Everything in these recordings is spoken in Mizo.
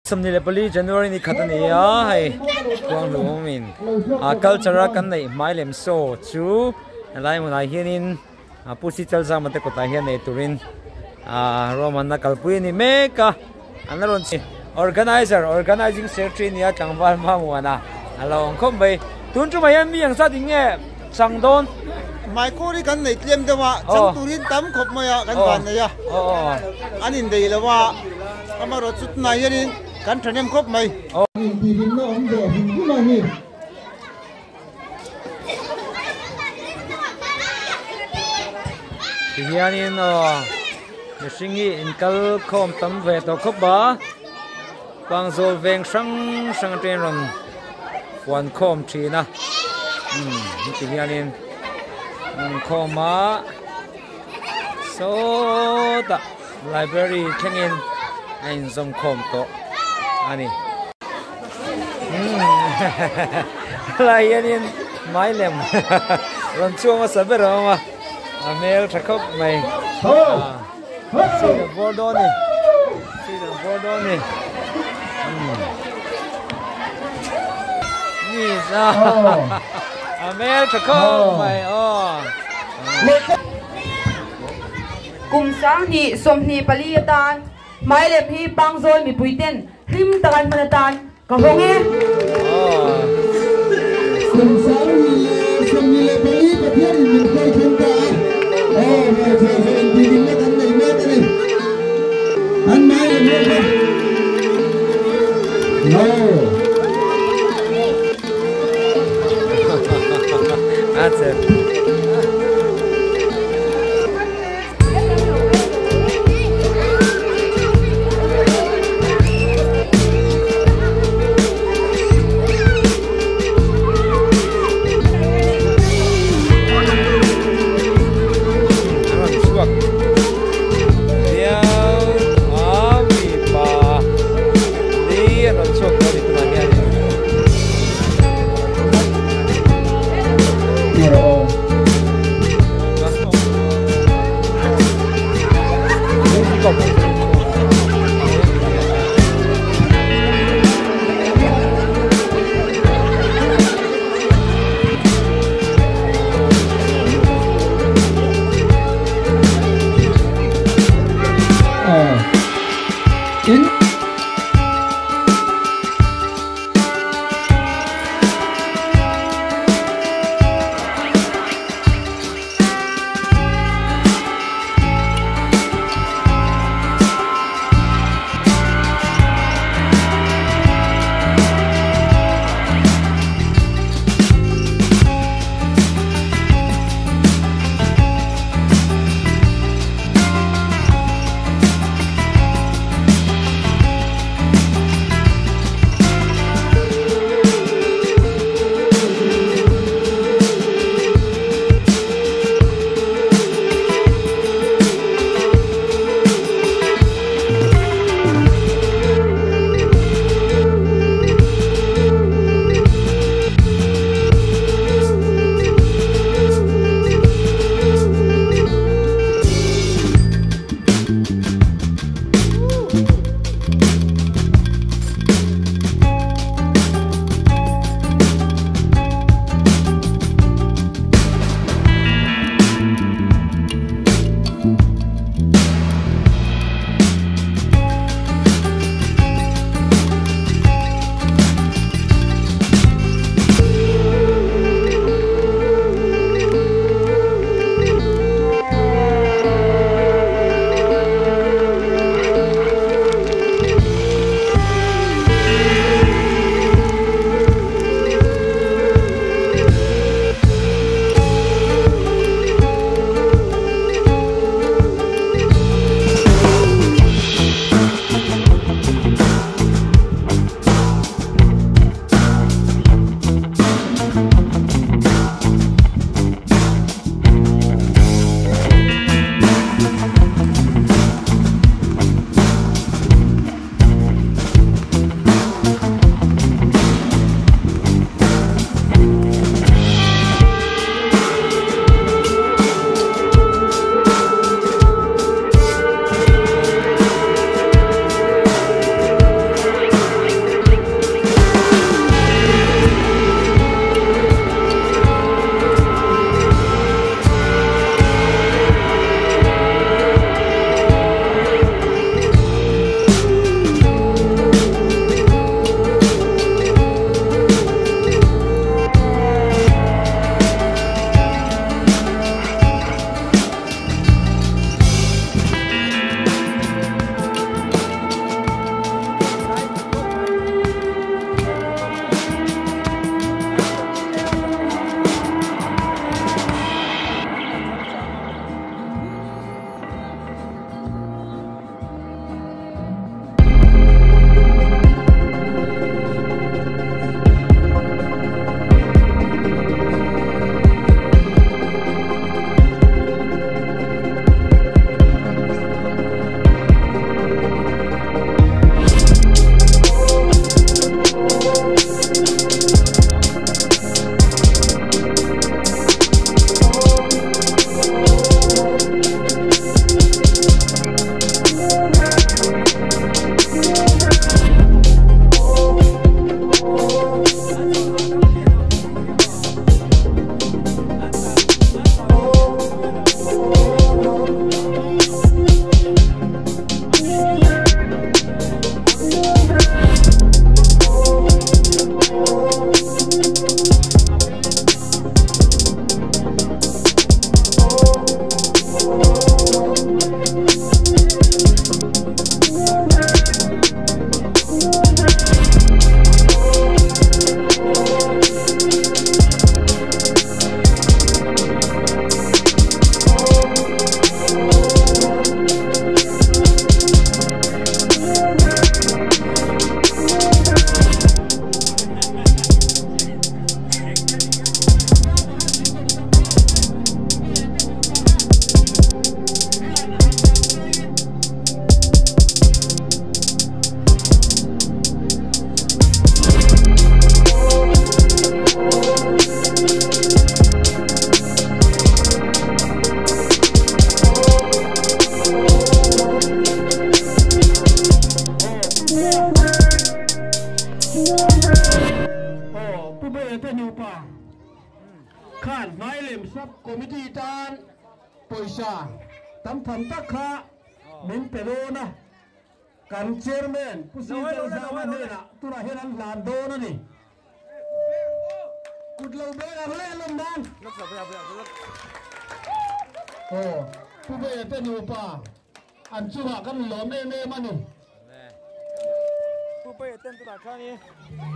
24 January ni khat a ni a, hei Khuanghlum-in a culture a kan neih hmai lem saw chu helai hmunah hianin Pu Sichalzama te kawtah hian nei turin ruahmanna kalpui a ni mek a, an la rawn organizer organizing secretary nia tlangval Mamuana a lo awm khawp mai. Tun tumah hian mi ang zat in nge chang dawn? Hmaikawr hi kan nei tlem deuh a, chang turin tam khawp mai a kan van nei a, an indeih lo a, amaherawh chu tunah hianin kan thahnem khawp mai. Intihhlimna awm ve hrim hrim a ni. Tihianin aw mihring hi inkal khawm tam ve tawh khawp a, Pangzawl veng hrang hrang atangin rawn huan khawm thin a umm heti hianin an khawm a sawtah library thlengin a inzawm khawm tawh a ni umm helai hianin mai lem rawn chhuak hmasa ber a awm a a hmel tha khawp mai sir an bawr dawn a ni sir an bawr dawn a ni ni a a hmel tha khawp mai aw. Kum 2024 atan hmailem hi Pangzawl mipuiten hlim tak an hman atan ka hawng e. Kum 2024 Pathianin min hruai thleng ta a, aw hmelchhe zawh intihhlimna kan nei mek a ni. An hmailem ho kha no. Aw Pu Bela te nupa khan hmailem sub committee tan pawisa tam tham tak kha min pe dawn a, kan chairman Pu Sichalzama hnenah tunah hian an hlan dawn a ni. Kut lo beng ang leh lawm nan. Aw Pu Bela te nupa an chungah kan lawm em em a ni. Pu Bela ten tunah khan i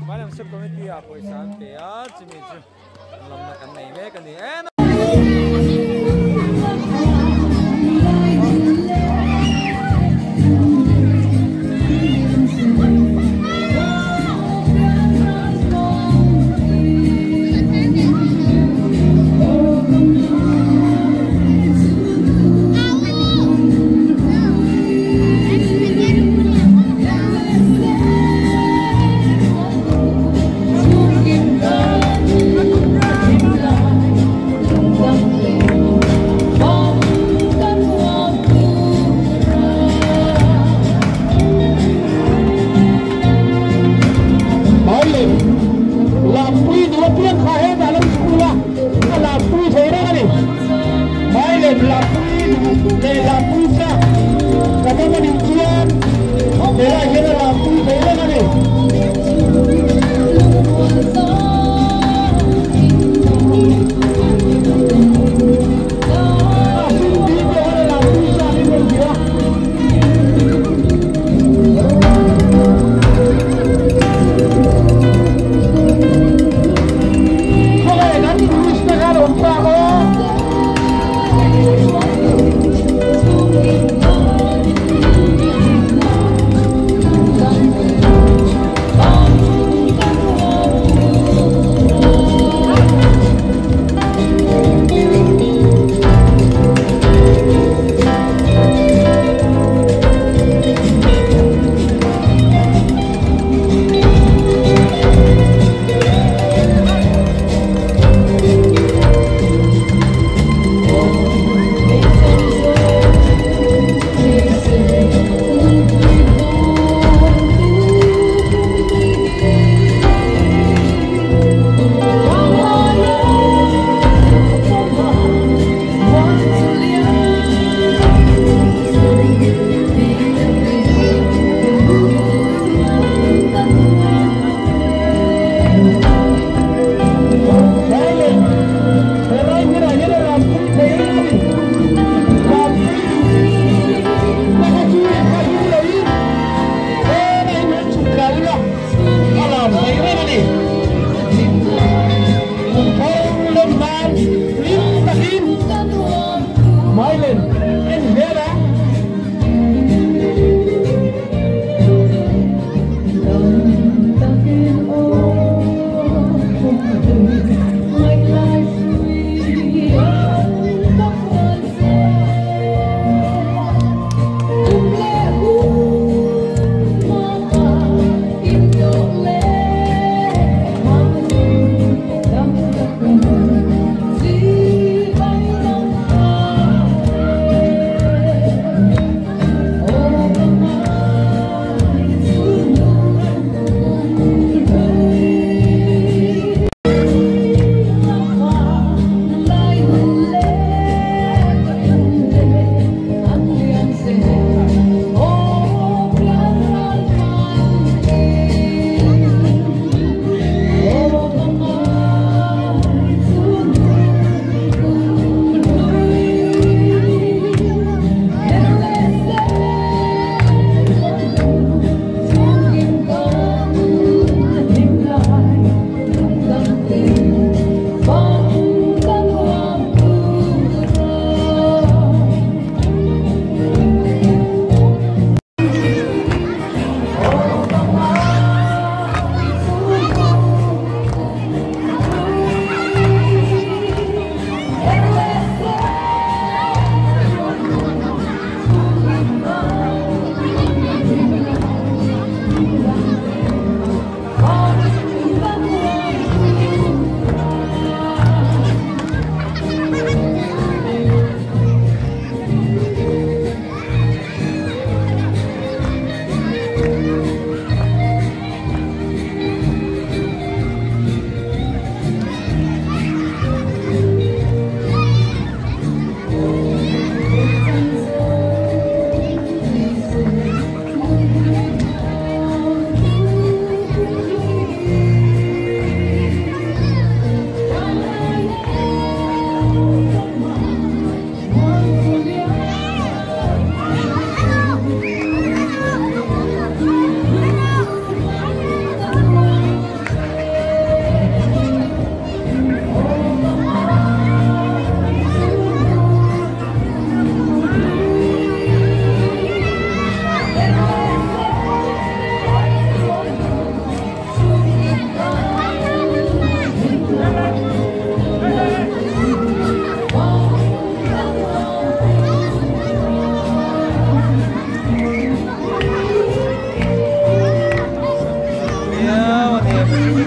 Hmailam Sub Committee ah pawisa an pe a, chumi chu lawmna kan nei mek a ni.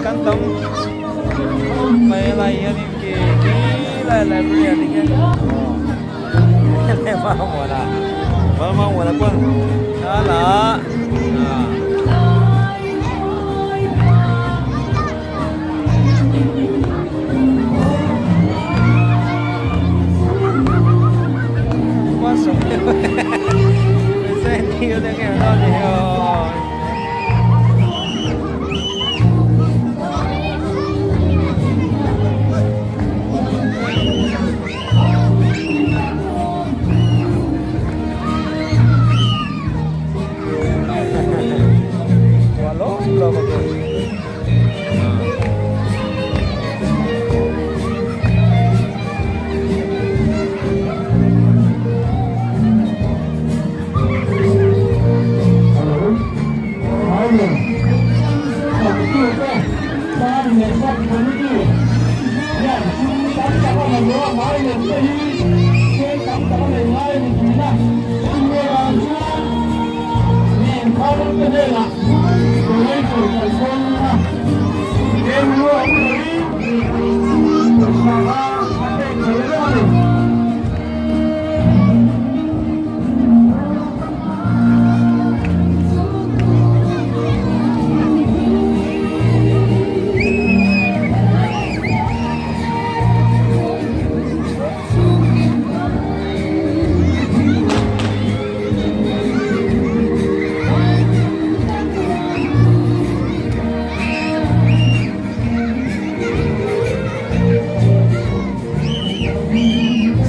kan tam khawp mai a lai hianin khi khi lai library ah te khian aw Valmangwana Valmangwana pawn thla la a.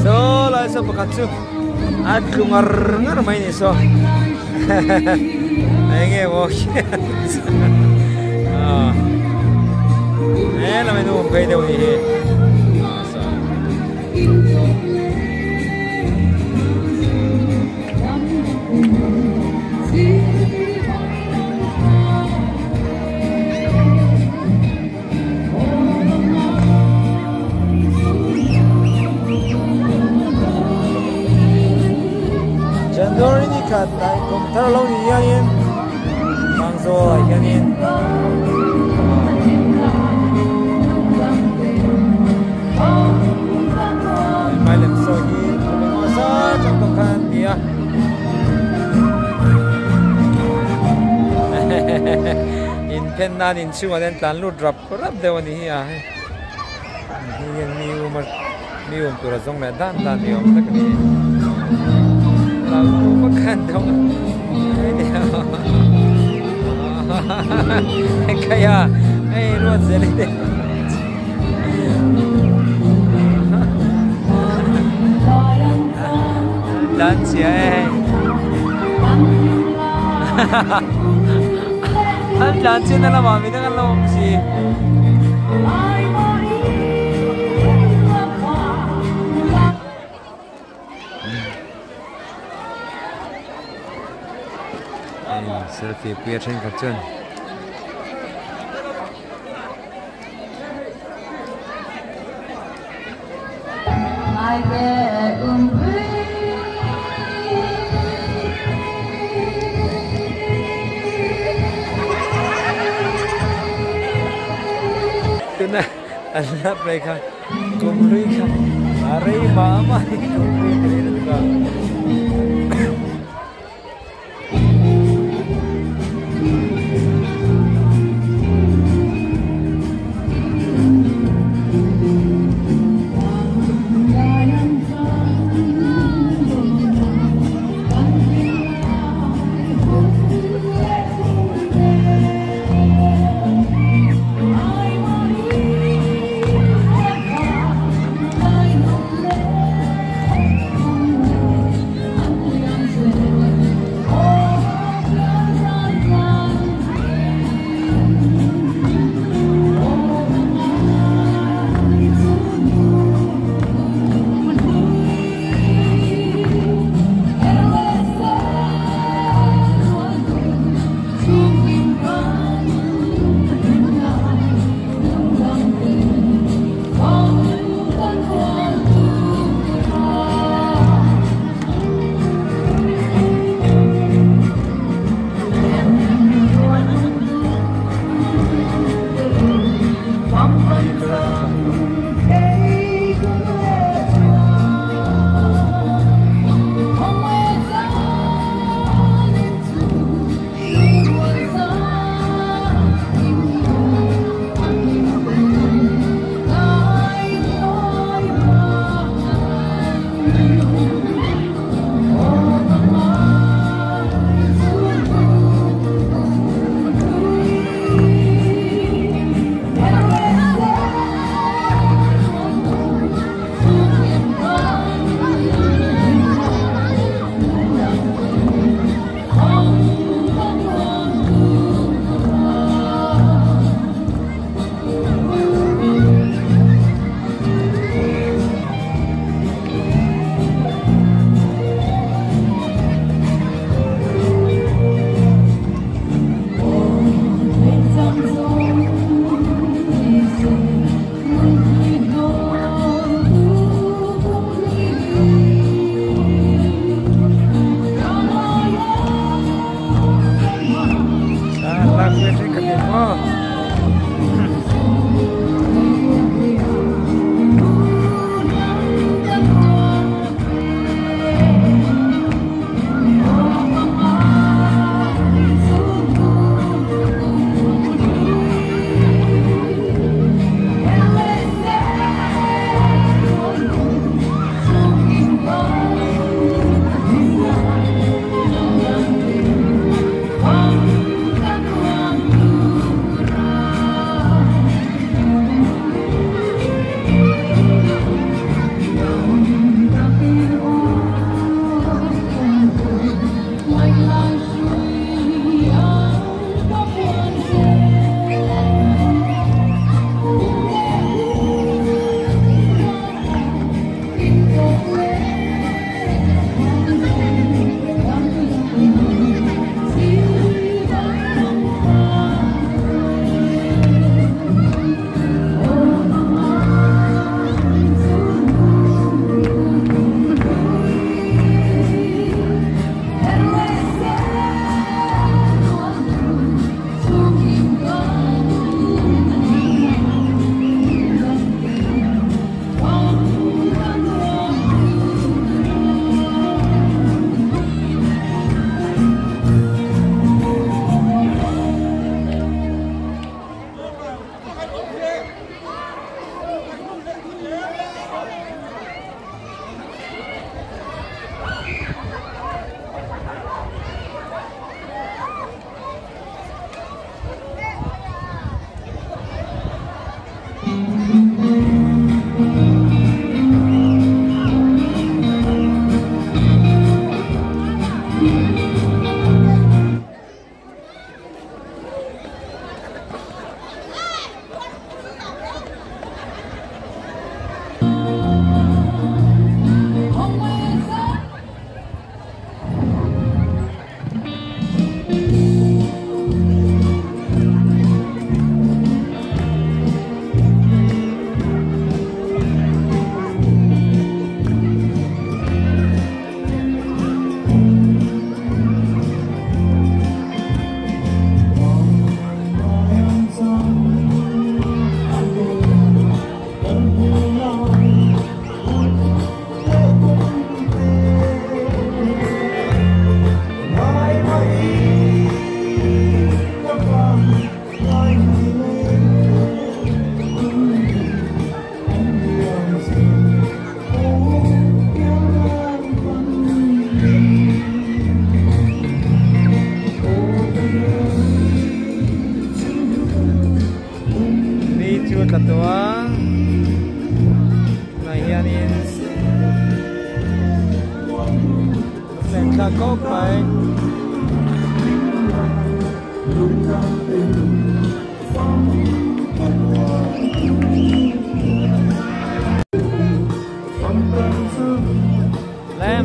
So lai saw pakhat chu a tlu ngar ngar mai ni saw eng nge maw khian he lamah hian awm phei deuh a ni hi saw. January ni khat ah kum thar lo ni hianin Pangzawl ah hianin hmai lem sawi hi kum engemaw zat chang tawh khan an ti a inphen nan inchhungah te an tlan lut rap rap deuh a ni hi a hei hian mi um a mi um tur a zawng leh dan dan ni awm tak a ni lau pakhat deuh a khaih a hei ruat zel hi te tlan chhia e hei an tlan chhiatna lamah midang an lo awm si. Selfie pui a thenkhat chuan tuna an lap mai kha kum hlui kha a rei mah mah a ni kum hlui a ti rei lutuk a. Aw.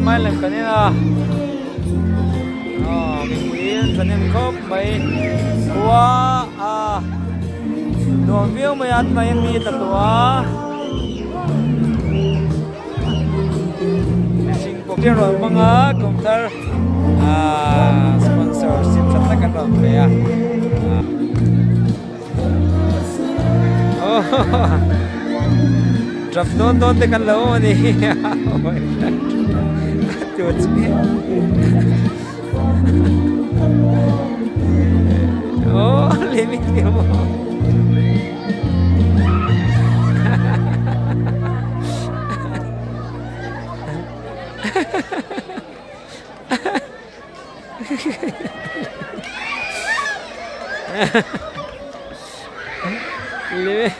Mai lem kan ina mipuiin thahnem khawp mai khua a nuam viau mai a tunah hian mi a tla tawh a mihring pawh hi a rawn hmang a kum thar sponsorship tha tak an rawn pe a. Trap dawn dawn te kan lo awm a ni Oh, limit mo. Limit.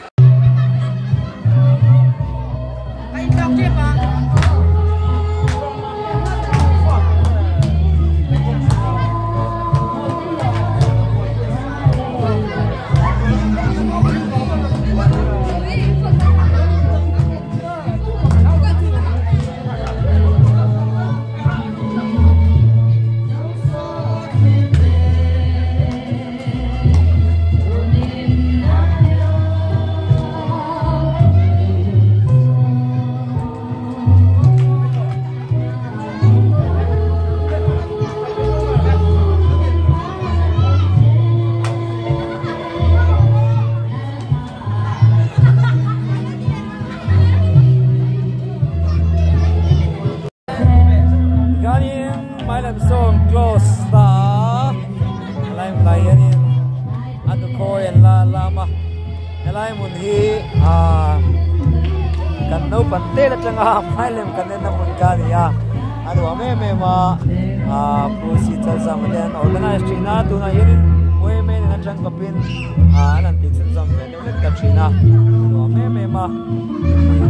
la lam a helai hmun hi ah kan naupang tel atanga hmailem kan en na hmun kha a ni a a nuam em em a ah pu si chalzam te an organize thin a tunah hianin yma nen atang kawpin ah an han tih chhunzawm ve deuh hlek ta thin a a nuam em em a.